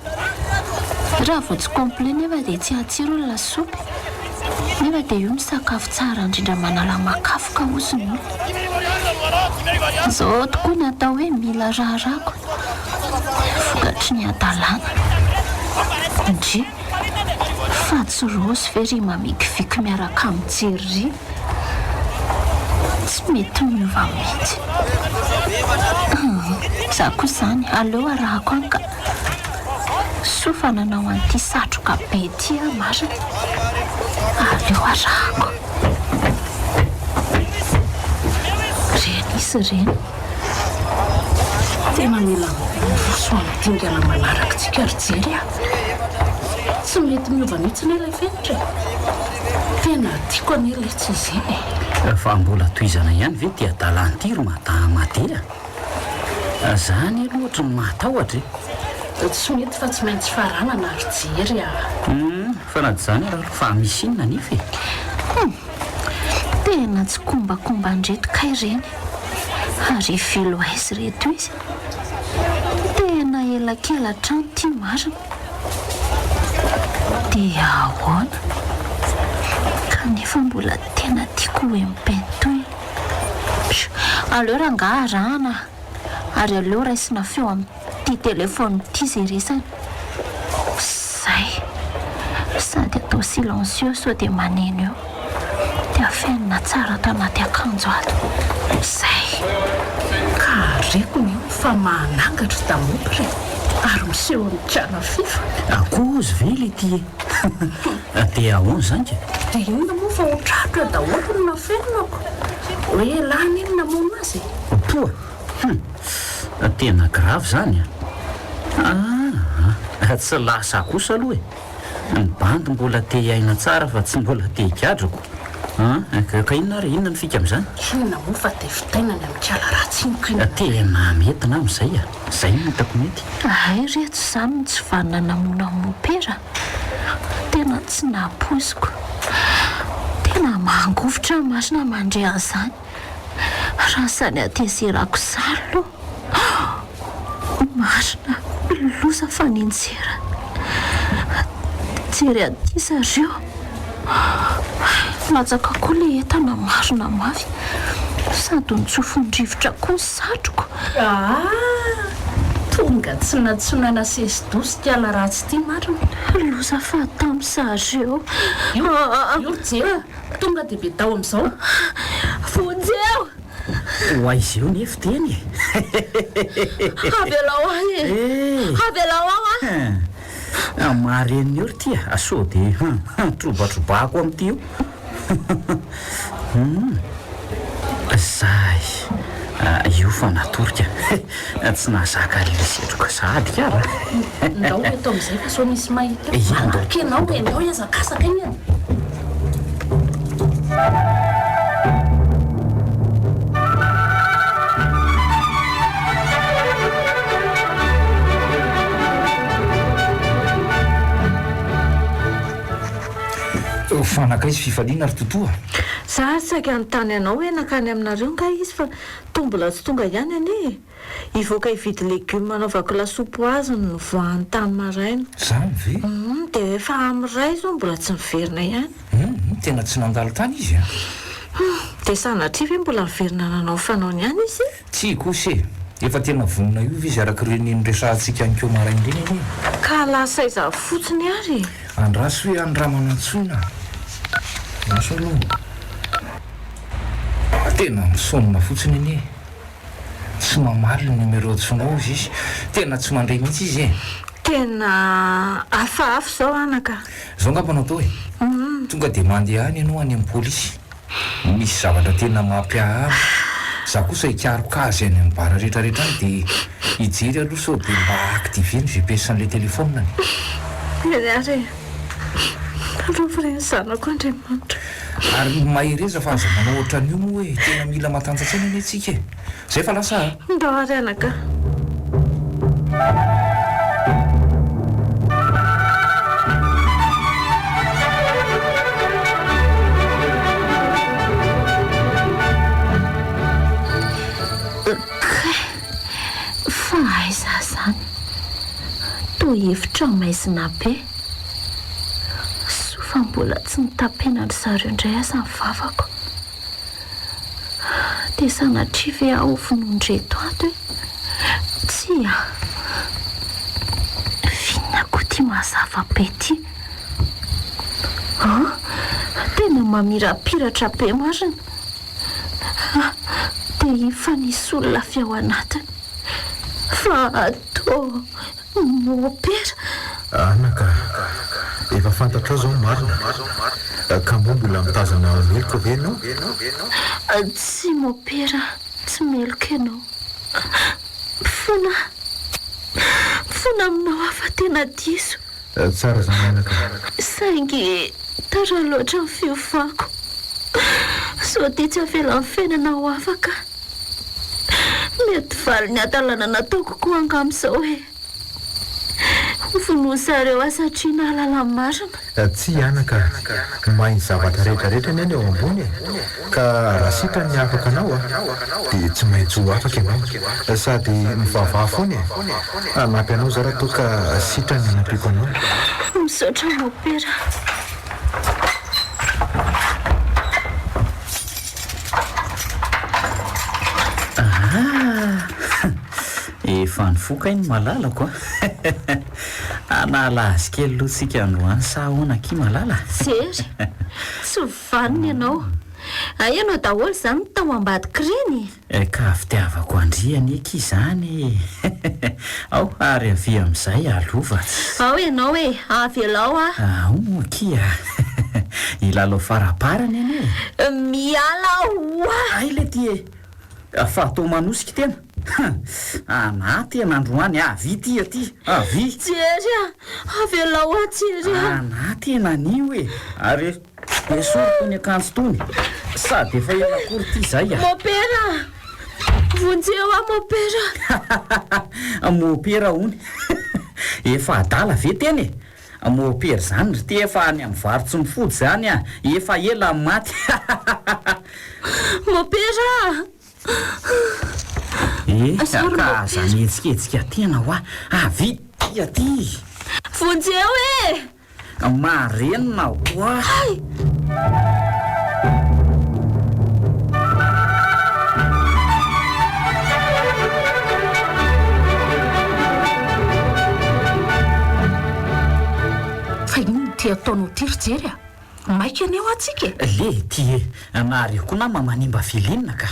Raha vao tsy complet nefa dia tsy hatsiro ny lasopy. Nefa dia io no sakafo tsara indrindra manala makafoka hozy ny olona. Izao tokoa ny atao hoe mila raharahako. Vokatry ny hadalana. Ndry. Fa tsy Rose ve ry mamikiviky miaraka amin'i Jerry? Tsy mety miova mihitsy. Hum, za koa izany aleo arahako any ka. Soa fa nanao an'ity satroka be ity aho marina. Aleo arahako. Ireny izy ireny. Tena mila miroso amin'ny dingana manaraka tsika ry Jery a! Tsy mety miova mihitsy anie ilay fenitra e! Tena tiako anie ilay tsy izy iny e! Fa mbola tohizana ihany ve ity hadalana ity ry Madama Ade a! Za anie aloha ohatry ny mahatahotra e! Tsy mety fa tsy maintsy faranana ry Jery a! Hum, fa na dia izany ary aloha fa misy inona anefa e? Hum! Tena tsy kombakomba an'ireto kay ireny! Ary hivilo aiza ireto izy? Tena elakelan-trano ity marina. Dia ahoana? Kanefa mbola tena tiako ho empentoina. Psh, aleo rangahy arahana ary aleo raisina feo amin'ity telephone ity izay resany. Zay. Sady atao silencieux sao dia maneno eo. Dia afenina tsara ato anaty akanjo ato. Izay. Ka reko ny eo fa manangatra damopra e! Ary miseho amin'ny kiana fifa. Akozy ve le ty e? Dia ahoana izany ka? Dia inona moa fa ho tratra eo daholo ny nafenako. Hoe elah anie no namono azy e! Poa! Hum! Tena grave izany an! Aa! Tsy lasa kosa aloha e! Ny bandy mbola te hiaina tsara fa tsy mbola te higadra ko! An! Ka inona ary? Inona ny fika amin'izany? Inona moa fa dia fitainany amin'ny kala ratsy iny ko iny. Tena mety na amin'izay a! Izay no hitako mety. Hay reto izany no tsy vanona namono an'i Mopera? Tena tsy nampoiziko. Tena mangovitra aho marina mandre an'izany. Raha izany hatezerako izany aloha. Marina, loza fa nianjera. Jery aty zareo. Latsaka koa ilay entana marina mafy. Sady notsofin'ny rivotra koa ny satroko. Ah! Tonga tsy nantsoina nasesi-doha kala ratsy ity marina. Loza fa tamin'ny zareo. Io, io ry Jery a! Tonga dia bedao amin'izao. Vonjeo! Ho aiza eo nefa teny e! Avelao ahy e! Avelao aho an! Marenina eo ry ty a! Sao dia trobatrobako amin'ity io. Hum! Zay! Io fa natorika. Tsy nahazaka an'ilay setroka sahady kara. Ndao eto amin'izay fa sao misy mahita eo. Manaraka ianao e! Ndao hihazakazaka iny e! Fa nankaiza fifaliana ry Totoa? Za ary saika hanontany anao hoe nankany aminareo nga izy fa toa mbola tsy tonga ihany anie e! Hivoaka hividy legioma hanaovako lasopy ho azy no nivoahany tany maraina. Zany ve? Humm dia efa amin'ny iray izao mbola tsy niverina ihany. Humm tena tsy nandalo tany izy an! Humm dia sanatria ve mbola niverina nanao ny fanaony ihany izy? Tsia kosa e! Efa tena vonona hiova izy araka ireny niresahantsika anikeo maraina ireny anie e! Ka lasa aiza fotsiny ary e! Andraso hoe any Ramanantsoina. Andraso aloha. Tena misaonina fotsiny anie e! Tsy mamaly ny numéro antsoinao hozy izy. Tena tsy mandre mihitsy izy e! Tena hafahafa izao anaka a! Izao angamba no atao e! Tonga dia mandeha any ianao any amin'ny polisy. Misy zavatra tena mampiahy ahy. Za kosa hikaroka azy any amin'ny bar rehetra rehetra any dia hijery aloha sao dia mba activer ny GPS an'ilay telephone-ny. Eny ary e! Arovy re ny zanako Andriamanitra. Ary mahereza fa aza manao ohatran'io moa e! Tena mila matanjatsaina anie tsika e! Zay fa lasa a! Ndao ary anaka. Kay! Fa aiza izany? Toa efitra maizina be. Soa fa mbola tsy nitapenan-dry zareo indray aza ny vavako. Dia sanatria ve aho vonoin-dreto ato e? Tsia. F'inona koa ity mazava be ity? An! Tena mamirapiratra be marina. Dia efa nisy olona avy ao anatiny. Fa toa Mopera. Anaka, efa fantatrao izao ny marina, ka moa mbola mitazana ho meloka ve ianao? Tsia Mopera, tsy meloka ianao. Mifona, mifona aminao aho fa tena diso. Tsara izany anaka. Saingy tara loatra ny fiovako. Sao dia tsy avelan'ny fiainana ho afaka. Mety valin'ny hadalana nataoko koa angamba izao e. Ho vonoin zareo aho satria nahalala ny marina. Tsia anaka, mahay ny zavatra rehetra rehetra anie ny ao ambony e! Ka raha sitrany ny hahafaka anao a, dia tsy maintsy ho afaka ianao. Sady mivavaha foana e! Hanampy anao za raha toa ka sitrany ny hanampiako anao. Misaotra mopera. Ah! Efa nifoha kay ny malalako a! Hanala azy kely aloha tsika androany sa ahoana akia malala? Jery, tsy vanona ianao. Hay ianao daholo izany no tao ambadik'ireny e! Ka fitiavako an-dry anie akia izany e! Ao ary avia amin'izay aloha fa tsy. Ao ianao e! Avelao aho! Ao moa akia! Hilalao faraparany anie e! Miala hoa! Hay letia e! Fa toa manosika tena! Anà tena androany! Avia ty aty! Avia! Jery a! Avelao aho Jery a! Anà tena anio e! Ary. Esory tony akanjo tony, sady efa ela akory ty zay a! Mopera! Vonjeo aho mopera! Mopera hono! Efa adala ve tena e? Mopera zany ry ty efa any amin'ny varo tsy mifody zany a! Efa ela ny maty! Mopera! Eh, ka aza mihetsiketsika tena hoa! Avia ty aty! Vonjeo e! Marenina hoa! Hay! Fa inona ity ataonao ity ry Jery a? Maika anie hoa tsika e! Le ty e! Nareo koa nama manimba feeling ka!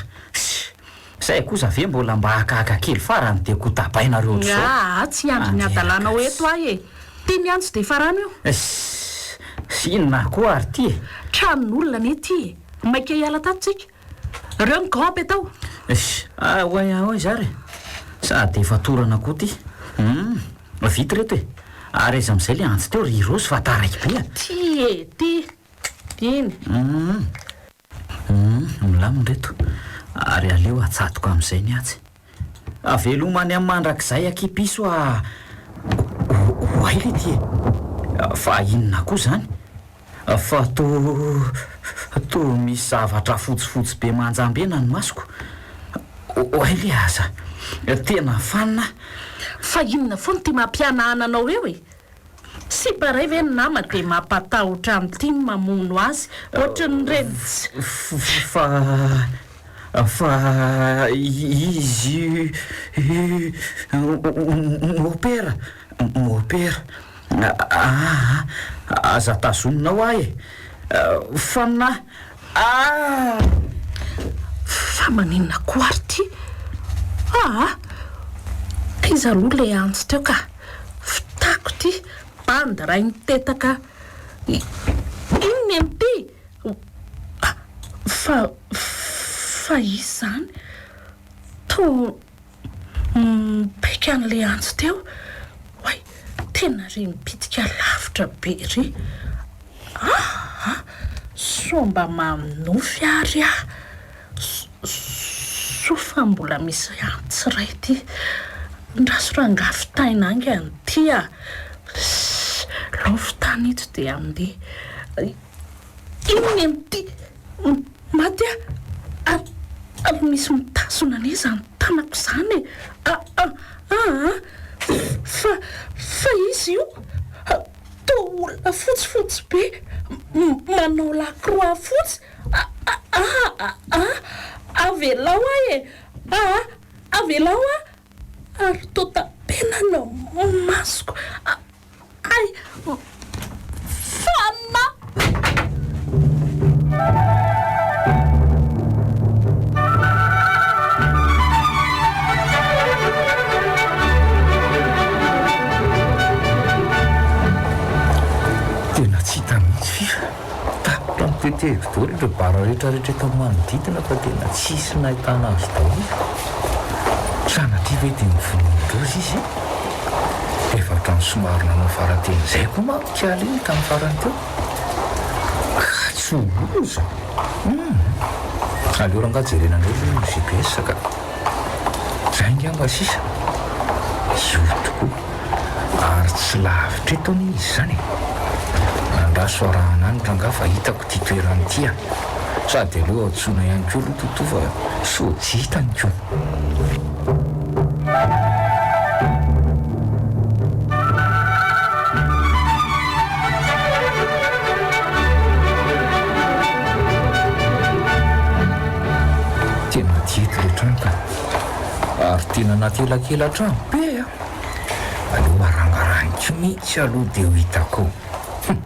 Zay kosa ve mbola mba hakahaka kely farany dia kotabainareo ohatr'izao? Aa tsy hiandry ny hadalanao eto aho e! Ty ny antso dia farano io. Ss inona koa ary ty e? Tranon'olona anie ty e! Maika hiala tato tsika. Reo ny gants apetao. Ss ahoay ahoay zary e! Sady efa torana koa ty. Hum vita reto e! Ary aiza amin'izay le antso teo ry Raosy fa taraiky be a! Ty e! Ty! Iny. Hum. Humm, milamina ireto, ary aleo atsatoka amin'izay ny atsy. Veloma any amin'ny mandrakizay akia piso a! Oay re ty e! Fa inona koa izany? Fa toa toa misy zavatra fotsifotsy be manjambena ny masoko. Oay le aza! Tena fanina aho. Fa inona foana ity mampihanahana anao eo e? Sipa ray ve ny nama dia mampatahotra an'ity ny mamono azy ohatran'ireny tsy. Fa fa izy Mopera Mopera aa aza tazominao aho e! Fa na aa. Fa maninona koa ary ity? Aa! Aiza aloha ilay antso teo ka! Fitako ity bandy ray mitetaka inona ity fa fa iza izany toa mipaika an'ilay antso teo oay tena re mipitika lavitra be re aa sao mba manonofy ary aho Soa fa mbola misy antsy iray ity. Andraso rangahy fitaina haingana ity a! Ssss, lao fitana ito dia andeha. Inona ity? Maty aho! Ary, ary misy mitazona anie izany tanako izany e! A, a, aa! Fa, fa izy io toa olona fotsifotsy be, manao lakroa fotsy. Aa avelao aho e! Aa avelao aho! Ary toa tapenana ny masoko. Hay! Fanina! Tena tsy hita mihitsy fifa. Tapitra notetehiko daholo ireo bara rehetra rehetra eto amin'ny manodidina fa tena tsisy nahitana azy daholo. Sanatria ve dia novonoin-doza izy? Efa hatramin'ny somary nanao fara-teny izay koa manko k'ala iny tamin'ny farany teo. Ka tsy ho loza? Hum! Aleo rangahy jerena indray aloha ny GPS ka. Izay angamba sisa. Io tokoa. Ary tsy lavitra eto anie izy izany e! Andraso arahana any rangahy fa hitako ity toerana ity a! Sady aleo antsoina ihany koa aloha Toto fa sao tsy hitany ko! Tena tsy eto ilay trano ka! Ary tena anaty elakela-trano be a! Aleo arangaraniko mihitsy aloha dia ho hitako eo. Hum!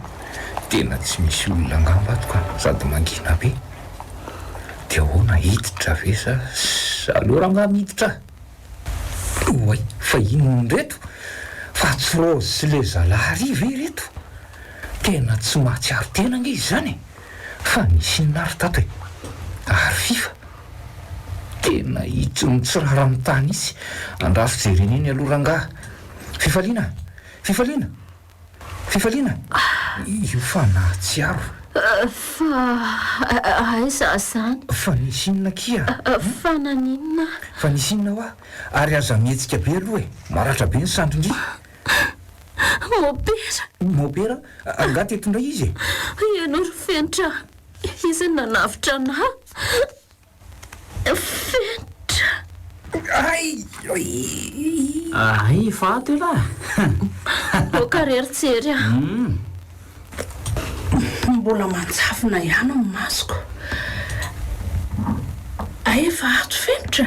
Tena tsy misy olona angamba ato ka, sady mangina be. Dia ahoana, hiditra ve sa aleo rangaha miditra? Oay, fa inona ireto? Fa tsy Rose sy le zalahy ary ve ireto? Tena tsy mahatsiaro tena ange izy izany e! Fa nisy inona ary tato e? Ary Fifa? Tena itsy mitsirara amin'ny tany itsy. Andraso jerena eny aloha rangaha. Fifaliana! Fifaliana! Fifaliana! Io fa nahatsiaro. Fa aiza izany? Fa nisy inona akia? Fa naninona? Fa nisy inona hoa? Ary aza mihetsika be aloha e! Maratra be ny sandrin-dry. Mopera! Mopera? Angaha teto indray izy e? Ianao ry Fenitra, izy no nanavotra anà. Fenitra! Ay! Ay, efa ato elah! Aoka re ry Jery a! Mbola manjavona ihany ny masoko. Ay, efa ato Fenitra?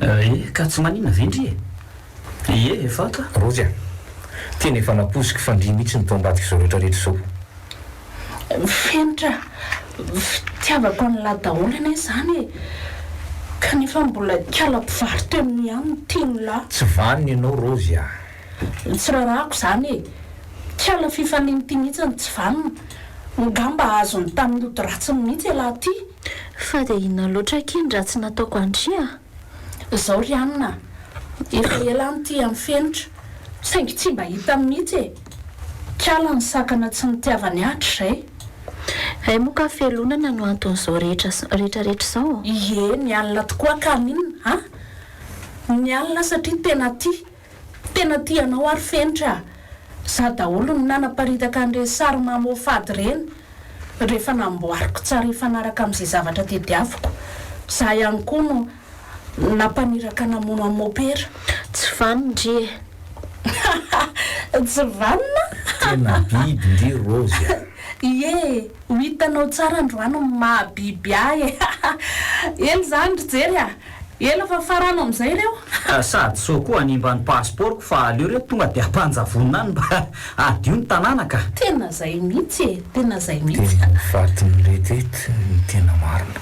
Eh, ka tsy maninona ve ndry e? Ie, efa ato a! Rozy a! Tena efa nampoiziko fa ndry mihitsy no tao ambadik'izao rehetra rehetra izao. Fenitra, fitiavako an'lah daholo anie izany e! Kanefa mbola ikala mpivaro-teny ihany no tian'lah. Tsy vanona ianao Rozy a! Tsy rarahako izany e! Ikala fifaliana ity mihitsy no tsy vanona. Ngamba azony tamin'ny ody ratsiny mihitsy ialahy ity. Fa dia inona loatra akia ny ratsy nataoko an-dry a? Izao ry anona a! Efa ela aho no tia an'i Fenitra, saingy tsy mba hitany mihitsy e! Kala ny sakana tsy nitiavany ahy hatrizay. Hay moa ka fialonana no anton'izao rehetra rehetra rehetra izao? Ie, nialona tokoa ka haninona a! Nialona satria tena tia. Tena tia anao aho ry Fenitra a! Za daholo no nanaparitaka an'ireny sary mamoafady ireny rehefa namboariko tsara hifanaraka amin'izay zavatra tediaviko. Za ihany koa no nampaniraka namono an'i Mopera. Tsy vanona ndry e! Tsy vanona? Tena biby ndry Rozy a! Ie, ho hitanao tsara androany ny maha biby ahy e! Ela izany ry Jery a! Ela fa farano amin'izay ireo. Sady sao koa hanimba ny passeport-ko fa aleo reto tonga dia ampanjavonina any mba hadio ny tanàna ka. Tena zay mihitsy e! Tena zay mihitsy. Tena ho fatin'ireto eto ny tena marina.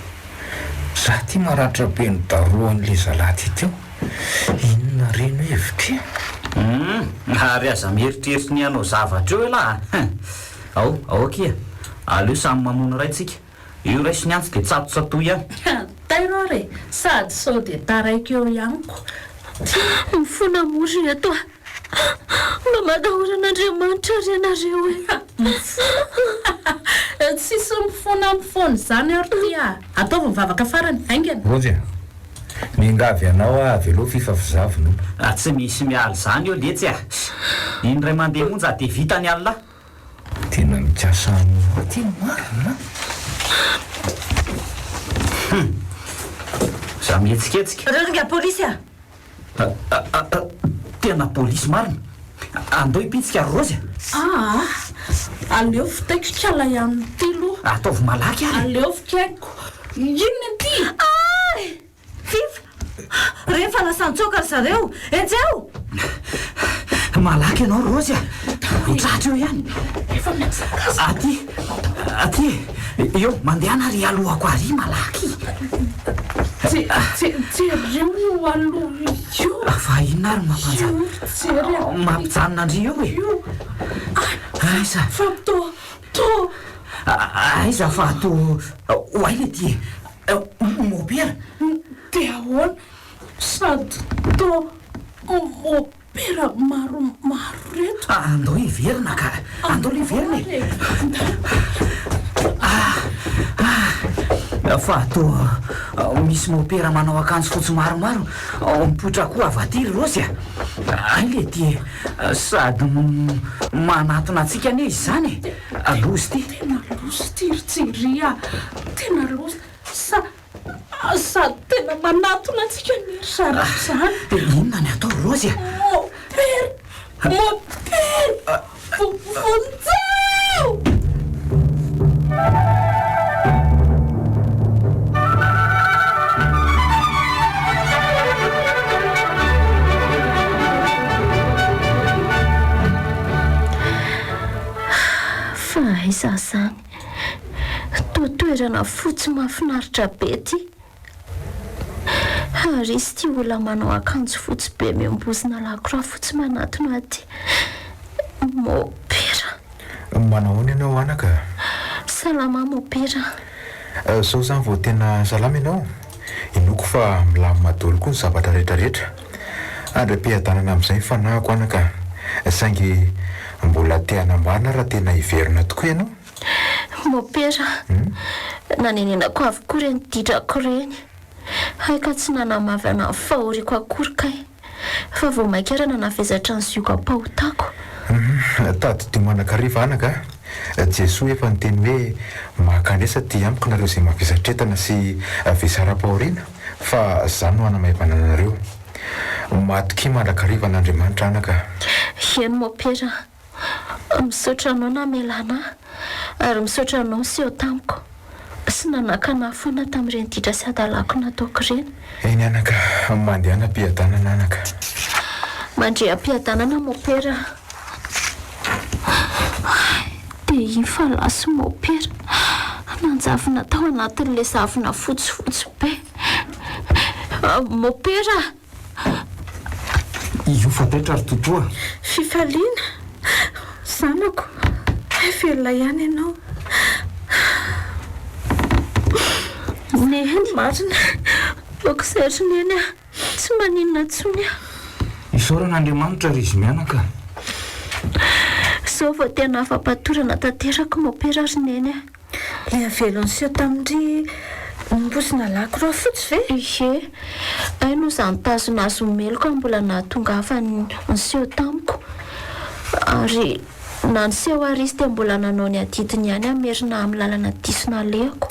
Za ty maratra be nodarohan'le zalahy ty teo. Inona re no hevitra e? Humm, ary aza mieritreritra ny hanao zavatra eo elah a! Ao, ao akia, aleo samy mamono iray tsika. Io raiso ny antsy dia tsatotsatoy ihany. Tairo ary e! Sady sao dia taraiky eo ihany ko. Mifona moa ry reto a! Mba matahora an'Andriamanitra ary ianareo e! Mifona? Tsisy mifona mifona izany ary ty a! Ataovy ny vavaka farany, haingana! Rojo a! Miangavy anao aho avelao fifa fizavona o! Tsy misy miala izany eo letsy a! Indray mandeha monja dia vita ny alina. Tena mikasa hamono ahy ty marina an! Hum! Za mihetsiketsika. Reo ringa polisy a! Tena polisy marina! Andao hipitsika ry Raozy a! Aa! Aleo vitaiko kala ihany ity aloha. Ataovy malaky ary e! Aleo vikaiko. Inona ity? Ay! Fifa! Rehefa lasa nitsoaka ry zareo! Enjeho! Malaky ianao Raozy a! Ho tratra eo ihany! Efa mihazakazaka! Aty! Aty e! Eo, mandehana ary alohako ary, malaky! Jereo io aloha io! Fa inona ary no mampanjary? Jery a! Mampijanona an-dry eo e! Io! Aiza? Fa toa, toa. Aiza fa toa, ho aiza ity e? Mopera? Dia ahoana? Sady toa mopera maromaro ireto. Andao hiverina ka! Andao hiverina e! Ah! Fa toa misy mopera manao akanjo fotsy maromaro mipoitra koa avy aty ry Raozy a! Hay le ty e! Sady manatona antsika anie izy izany e! Loza ity! Tena loza ity ry Jerry a! Tena loza! Sa, sady tena manatona antsika anie ry zareo izany! Dia inona ny atao ry Raozy a? Mopera! Mopera! Vonjeo! Fa aiza izany? Toa toerana fotsy mahafinaritra be ity. Ary izy ity olona manao akanjo fotsy be miambozona lakroa fotsy manatona aty. Mopera. Manahoana ianao anaka? Salama mopera. Zao zany vao tena salama ianao? Inoako fa milamina daholo koa ny zavatra rehetra rehetra. Andriam-piadanana amin'izay ny fanahiko anaka. Saingy mbola te hanambara raha tena hiverina tokoa ianao? Mopera, nanenenako avokoa ireny ditrako ireny. Hay ka tsy nanamavana ny fahoriako akory kay, fa vao mainka ary nanavesatra ny ziogam-pahotako. Humm, tadidio mandrakariva anaka a! Jesoa efa niteny hoe mankanesa aty amiko nareo izay mavesatretana sy vesaram-pahoriana fa za no hanamaivana anareo. Matokia mandrakariva an'Andriamanitra anaka a! Eny mopera a! Misaotra anao namela anah ary misaotra anao niseho tamiko sy nanakana ahy foana tamin'ireny ditra sy hadalako nataoko ireny. Eny anaka, mandehana am-piadanana anaka. Mandria am-piadanana mopera a. Dia iny fa lasa mopera, nanjavona tao anatin'ilay zavona fotsifotsy be. Mopera a! Io fa taitra ry Toto a! Fifaliana, zanako, hay velona ihany ianao. Neny. Marina. Aoka izay ry Neny a! Tsy maninona intsony aho. Isaorana Andriamanitra ry izy mianaka a! Izao vao tena afa-patorana tanteraka mopera ry Neny a! Ilay avelo niseho tamin-dry nimbosina lakroa fotsy ve? Ie. Hay noho izany tazona azy ho meloka mbola nahatongavany niseho tamiko. Ary na niseho ary izy dia mbola nanao ny adidiny ihany hamerina amin'ny lalana diso nalehako.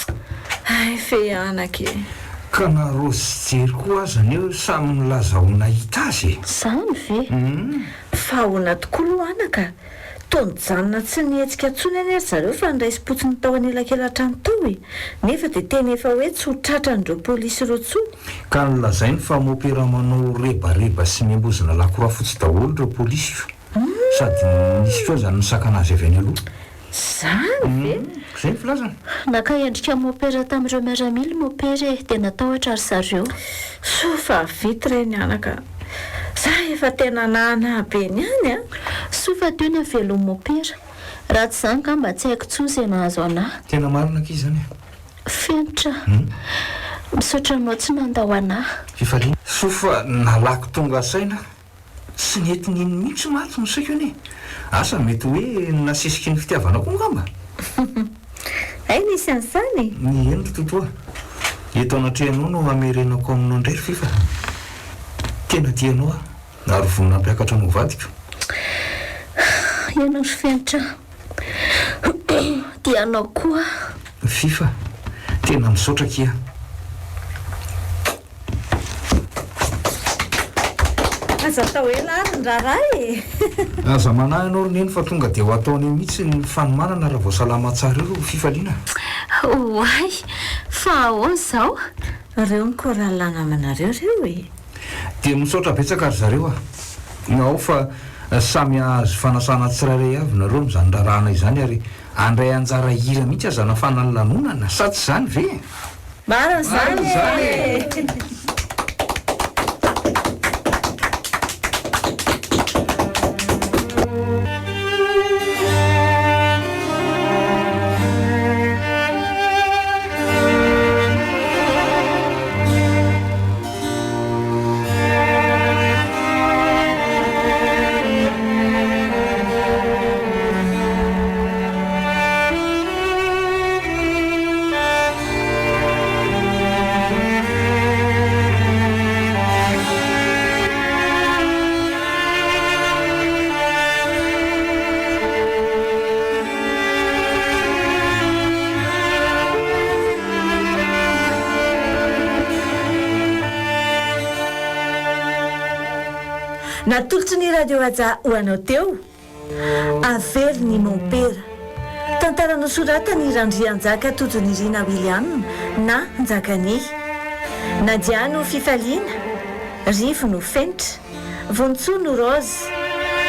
Hay ve anaka e! Ka na Rose sy Jerry koa aza anie samy nilaza ho nahita azy e! Izany ve? Fa ahoana tokoa aloha anaka? Toa nijanona tsy nihetsika intsony anie ry zareo fa niraisim-potsiny tao anelakelan-trano tao e! Nefa dia tena efa hoe tsy ho tratran'ireo polisy ireo intsony. Ka nolazainy fa mopera manao rebareba sy miambozona lakroa fotsy daholo ireo polisy io. Sady nisy koa aza ny nisakana azy avy any aloha. Izany ve? Izay ny filazany. Naka endrika mopera tamin'ireo miaramila i mopera e, dia natahotra ry zareo. Soa fa vita ireny anaka. Za efa tena nahanahy be niany a! Soa fa teo ny havelon'i mopera. Raha tsy izany ngamba tsy haiko intsony izay nahazo anah. Tena marina akia izany e! Fenitra, misaotra anao tsy nandao anah. Fifaliana. Soa fa nalaky tonga saina Tsy nety nino mihitsy mantsy ny saiko anie. Asa mety hoe nasesiky ny fitiavana koa angamba? Hay nisy an'izany e! Eny ry Toto a! Eto anatrehanao no hamerenako aminao indray ry Fifa. Tena tia anao aho ary vonona hampiakatra anao ho vadiko. Ianao ry Fenitra a! Tia anao koa aho. Fifa, tena misaotra akia. Aza atao ela ary ny raharaha e! Aza manahy ianao ry Neny fa tonga dia ho ataonay mihitsy ny fanomanana raha vao salama tsara eo ry Fifaliana. Oay! Fa ahoana izao? Ireo ny chorale namanareo ireo e! Dia misaotra betsaka ry zareo a! Ao fa samy hahazo fanasana tsirairay avy nareo amin'izany raharahana izany ary handray anjara hira mihitsy aza nafana ny lanonana, sa tsy izany ve e? Marina izany e! Natolotry ny Radio Haja ho anao teo. Averiny i Mompera. Tantara nosoratan' i Randrianjaka Tojonirina William na Njakanie. Nadia no Fifaliana, Rivo no Fenitra, Vontsoa no Rose,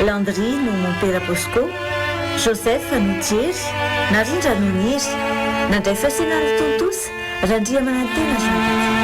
Landry no Mompera Bosco, Joseph no Jery, Narindra no Niry. Nandray feo sy nanatontosa, Randriamanantena Jean Didier.